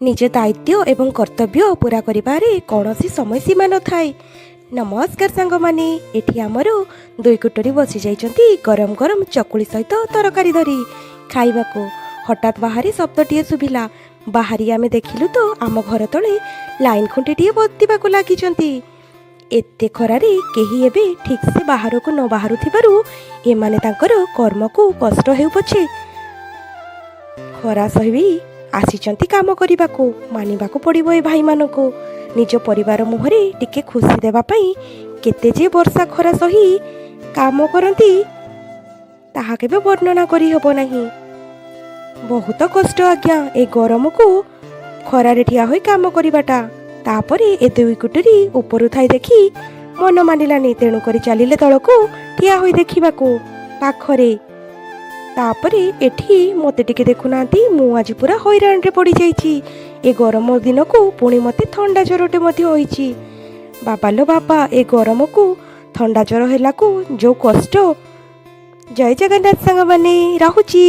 ନିଜ ଦାୟିତ୍ୱ ଏବଂ କର୍ତ୍ତବ୍ୟ ପୂରା କରିବାରେ କୌଣସି ସମୟ ସୀମା ନଥାଏ। ନମସ୍କାର ସାଙ୍ଗମାନେ, ଏଠି ଆମର ଦୁଇ କୁଟୁରୀ ବସିଯାଇଛନ୍ତି ଗରମ ଗରମ ଚକୁଳି ସହିତ ତରକାରୀ ଧରି ଖାଇବାକୁ। ହଠାତ୍ ବାହାରେ ଶବ୍ଦଟିଏ ଶୁଭିଲା। ବାହାରି ଆମେ ଦେଖିଲୁ ତ ଆମ ଘର ତଳେ ଲାଇନ୍ ଖୁଣ୍ଟିଟିଏ ପୋତିବାକୁ ଲାଗିଛନ୍ତି। ଏତେ ଖରାରେ କେହି ଏବେ ଠିକ୍ସେ ବାହାରକୁ ନ ବାହାରୁଥିବାରୁ ଏମାନେ ତାଙ୍କର କର୍ମକୁ କଷ୍ଟ ହେଉ ପଛେ ଖରା ସହି ବି ଆସିଛନ୍ତି କାମ କରିବାକୁ। ମାନିବାକୁ ପଡ଼ିବ ଏ ଭାଇମାନଙ୍କୁ। ନିଜ ପରିବାର ମୁହଁରେ ଟିକେ ଖୁସି ଦେବା ପାଇଁ କେତେ ଯେ ବର୍ଷା ଖରା ସହି କାମ କରନ୍ତି, ତାହା କେବେ ବର୍ଣ୍ଣନା କରିହେବ ନାହିଁ। ବହୁତ କଷ୍ଟ ଆଜ୍ଞା, ଏ ଗରମକୁ ଖରାରେ ଠିଆ ହୋଇ କାମ କରିବାଟା। ତାପରେ ଏ ଦୁଇ କୁଟୁରୀ ଉପରୁ ଥାଇ ଦେଖି ମନ ମାନିଲାନି, ତେଣୁକରି ଚାଲିଲେ ତଳକୁ ଠିଆ ହୋଇ ଦେଖିବାକୁ ପାଖରେ। ତାପରେ ଏଠି ମୋତେ ଟିକେ ଦେଖୁନାହାନ୍ତି, ମୁଁ ଆଜି ପୁରା ହଇରାଣରେ ପଡ଼ିଯାଇଛି। ଏ ଗରମ ଦିନକୁ ପୁଣି ମୋତେ ଥଣ୍ଡା ଜ୍ୱରଟେ ମଧ୍ୟ ହୋଇଛି। ବାବାଲୋ ବାବା, ଏ ଗରମକୁ ଥଣ୍ଡା ଜ୍ୱର ହେଲାକୁ ଯୋଉ କଷ୍ଟ! ଜୟ ଜଗନ୍ନାଥ ସାଙ୍ଗମାନେ, ରହୁଛି।